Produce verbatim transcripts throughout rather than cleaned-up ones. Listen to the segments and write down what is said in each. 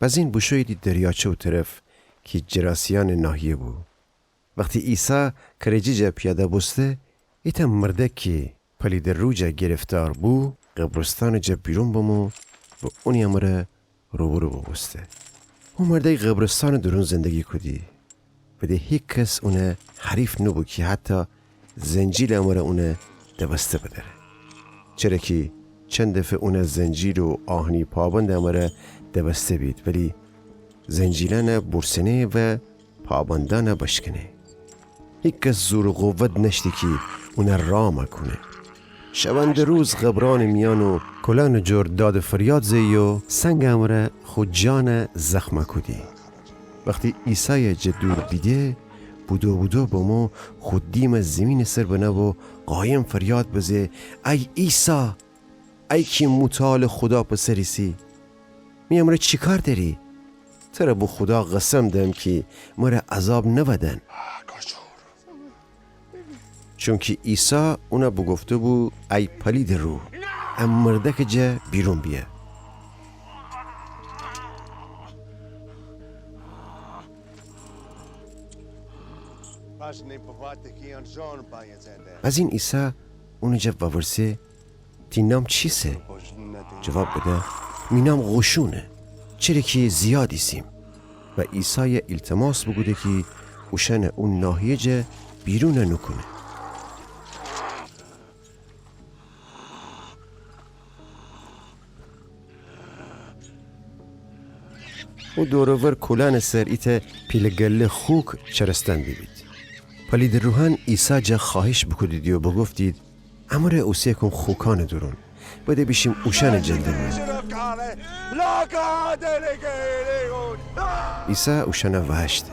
بزین بوشوییدی دریاچه او طرف کی جراسیأنٚ ناحیه بو. وختی عیسی کرجی جا پیاده بوسته، ایتأ مردأک کی پلیدٚ روح جا گرفتار بو، قبرستانٚ جا بیرون بمو و اونی امرأ روبرو بوبوسته. هو مردأی قبرستانٚ دورون زندگی کودی و ده هیکس اونٚ حریف نوبو کی حتی زنجیلٚ امرأ اونَ دوسته بدأره. چره کی چند دفه اونَ زنجیل و آهنی پابندٚ امرأ دوسته بید، ولی زنجیلأنَ بورسنه و پابندأنَ بشکنه. هیکس زور و قوت نأشتی کی اونَ رام کونه. شبنده‌روز قبرأنٚ میأن و کلأنٚ جور داد و فریاد زه‌یی و سنگٚ امرأ خو جانَ زخم کودی. وختی عیسایَ جه دور بیده، بودو بودو بمو خو دیمَ زیمینٚ سر بنه و قایم فریاد بزه: ای عیسی، ای کی متعالٚ خودا پسر ایسی، می امرأ چیکار دأری؟ ترَ به خودا قسم دم کی مرَ عذاب نودن. چونکی عیسی اونَ بوگفته‌بو: ای پلیدٚ روح، ا مردأکٚ جا بیرون بیأ. بزین عیسی اونٚ جا وورسه: تی نام چیسه؟ جواب بده: می نام قوشونه، چره کی زیاد ایسیم. و عیسایَ ایلتماس بوکوده کی اوشأنَ او ناحیه جا بیرون نوکونه. او دور و ور کلأنٚ سر ایتأ پیله گله خوک چرستن بیبید. پلیدٚ روحأن عیسی جا خوأهیش بوکودیدی و بوگفتید: امرأ اوسه کون خوکأنٚ دورون، بده بیشیم اوشأنٚ جندرون. عیسی اوشأنَ وأهشته.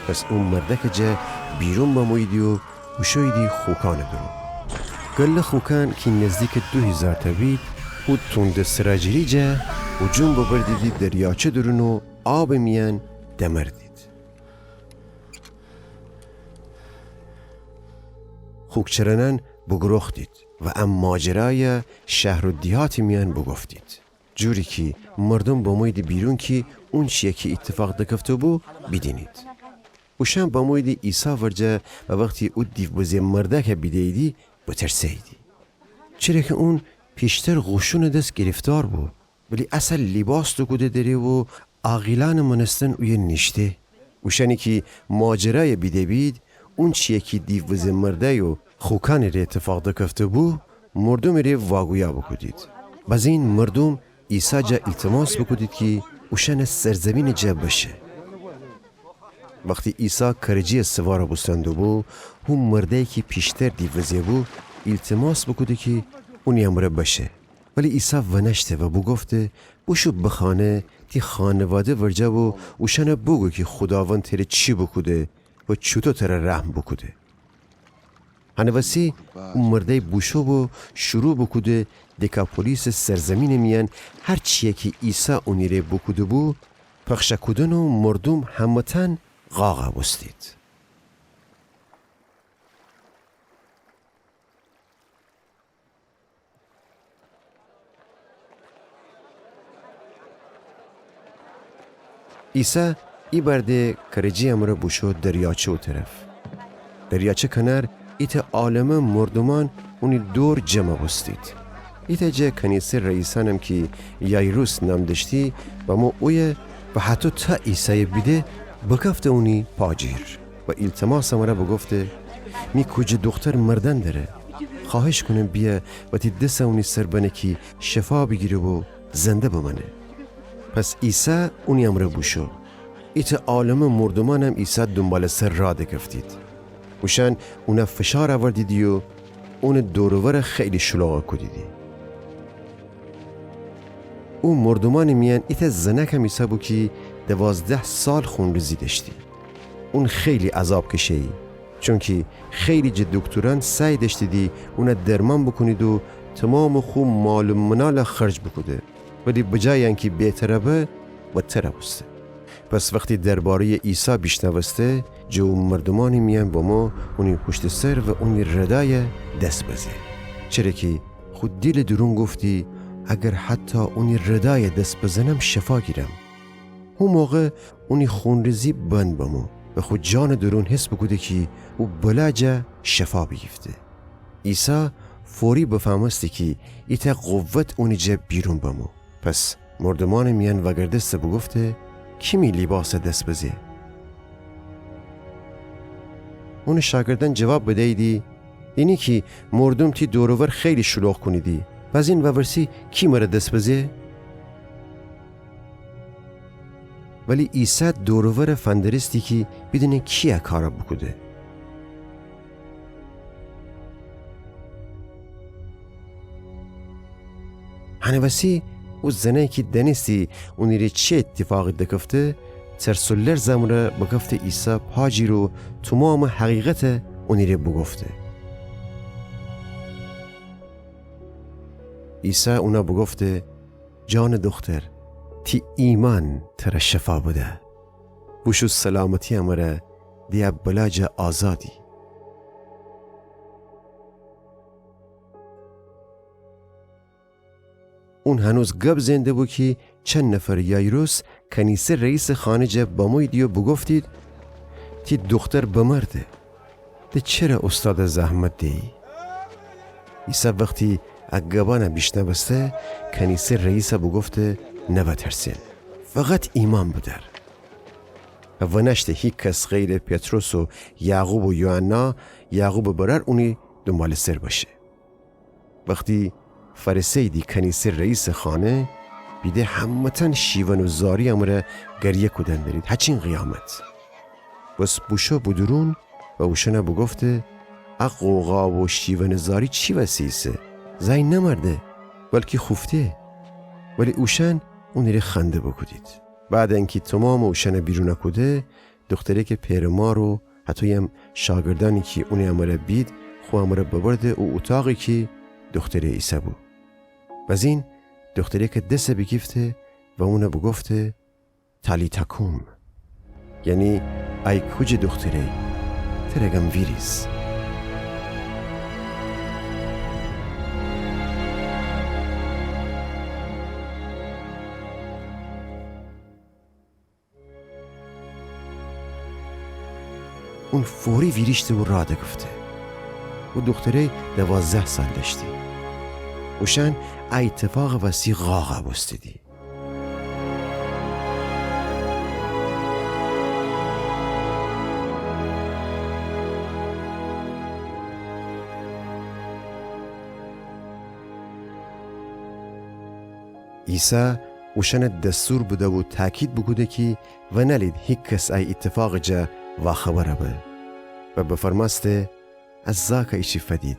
پس او مردأکٚ جا بیرون بموییدی و بوشوییدی خوکأنٚ دورون. گله خوکأن کی نزدیکٚ دو هیزار تأ بید، او توندٚ سراجیری جا هجوم ببردیدی دریاچه دورون و آبٚ میأن دمردید. خوک چرنأن بوگروختید و ا ماجرایَ شهر و دیهاتٚ میأن بوگفتید، جوری کی مردوم بموییدی بیرون کی اونچیی کی ایتفاق دکفته‌بو بیدینید. اوشأن بموییدی عیسی ورجه و وختی او دیوبزه مردأکَ بیده‌ییدی، بترسه‌ییدی. چره کی اون پیشتر قوشونٚ دس گرفتار بو، ولی اسه لیباس دوکوده دره و عاقیلأنٚ مأنستن اویه نیشته. اوشأنی کی ماجرایَ بیده بید، اونچیی کی دیوبزه مردأی و خوکأنٚ ره ایتفاق دکفته‌بو، مردومٚ ره واگویا بوکودید. بزین مردوم عیسی جا ایلتماس بوکودید کی اوشأنٚ سرزیمینٚ جا بشه. وختی عیسی کرجی سوار بوستن دوبو، هو مردأیی کی پیشتر دیوبزه بو، ایلتماس بوکوده کی اونی امرأ بشه. ولی عیسی ونأشته و بوگفته: بوشو بخانه، تی خانواده ورجه و اوشأنَ بوگو کی خوداوند تره چی بوکوده و چوطو تره رحم بوکوده. هنٚ وسی او مردأی بوشو و شروع بوکوده دکاپولیسٚ سرزیمینٚ میأن هر چیی کی عیسی اونی ره بوکوده‌بو پخش کودن و مردوم همه‌تأن قاق بوستید. عیسی ایبأر ده کرجی امرأ بوشو دریاچه او طرف. دریاچه کنار ایتأ عالمه مردومأن اونی دور جمع بوستید. ایتأ جا کنیسه رئیسأنم کی یایروس نام دأشتی، بمو اویه و هطو تا عیسایَ بیده بکفته اونی پاجیر و ایلتماس امرأ بوگفته: می کوجه دوختر مردن دره. خوأهش کونم بیأ و تی دسَ اونی سر بنه کی شفا بیگیره و زنده بمأنه. پس عیسی اونی امرأ بوشو. ایتأ عالمه مردومأنم عیسی دونبالٚ سر راه دکفتید. اوشأن اونَ فشار اوردیدی و اونٚ دور و ورَ خیلی شلوغ کودیدی. او مردومأنٚ میأن ایتأ زنأکم ایسه‌بو کی دوازده سال خونریزی دأشتی. اون خیلی عذاب کشه‌یی، چونکی خیلی جٚه دوکتورأن سعی دأشتیدی اونَ درمان بوکونید و تومامٚ خو مال و منالَ خرج بوکوده، ولی بجای انکی بهتر به، بدتر بوسته. پس وختی درباره‌یٚ عیسی بیشنوسته، جٚه او مردومأنٚ میأن بمو اونی پوشتٚ سر و اونی ردایَ دس بزه. چره کی خو دیلٚ دورون گفتی: اگر حتی اونی ردایَ دس بزنم، شفا گیرم. هو موقع اونی خونریزی بند بمو و خو جانٚ دورون حس بوکوده کی او بلا جا شفا بیگیفته. عیسی فوری بفهمسته کی ایتأ قوت اونی جا بیرون بمو. پس مردومأنٚ میأن وأگردسته بوگفته: کی می لیباسَ دس بزه؟ اونٚ شاگردأن جواب بدییدی: اینی کی مردوم تی دور و ور خیلی شلوغ کونیدی، بازین وورسی کی مره دس بزه؟ ولی عیسی دور و ورَ فندرستی کی بیدینه کی ا کارَ بوکوده. هنٚ وسی او زنأی کی دأنستی اونیره چه ایتفاقی دکفته، ترس و لرزٚ امرأ بکفته عیسی پا جیر و تومامٚ حقیقتَ اونیره بوگفته. عیسی اونَ بوگفته: جانٚ دوختر، تی ایمأن تره شفا بده. بوشو سلامتی امرأ دی ا بلا جا آزادی. اون هنوز گب زئن دبو کی چند نفرٚ یایروس کنیسه رئیسٚ خانه جا بموییدی و بوگفتید: تی دوختر بمرده. د چره اوستادَ زحمت دیی؟ عیسی وختی ا گبأنَ بیشنوسته، کنیسه رئیسَ بوگفته: نوأترسین، فقط ایمأن بدأر. و ونأشته هیکس غیرٚ پطرس و یعقوب و یوحنا، یعقوبٚ برأر، اونی دونبالٚ سر بشه. وختی فأرسه‌ییدی کنیسه رئیسٚ خانه، بیده همه‌تأن شیون و زاری امرأ گریه کودن درید، هچین قیامت. بس بوشو بودورون و اوشأنَ بوگفته: ا غوغا و شیونٚ زاری چی وسی ایسه؟ زأی نمرده، بلکی خوفته. ولی اوشأن اونیره خنده بوکودید. بعد انکی تومامٚ اوشأنَ بیرونَ کوده، دوخترکٚ پئرٚ مار و هطویم شاگردأنی کی اونی امرأ بید، خو امرأ ببرده او اوطاقی کی دوختره ایسه بو. بزین دوخترکٚ دسَ بیگیفته و اونَ بوگفته: تالیتا کوم، یعنی ای کوجه دوختره‌ی، تره گم ویریز. اون فوری ویریشته و راه دکفته. او دوختره‌ی دوازده سال دأشتی. اوشأن ا ایتفاقٚ وسی قاقَ بوستیدی. عیسی اوشأنَ دستور بده و تأکید بوکوده کی ونألید هیکس ای ایتفاقٚ جا واخبرَ به. و بفرمأسته: ا زاکَ ایچی فدید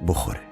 بوخوره.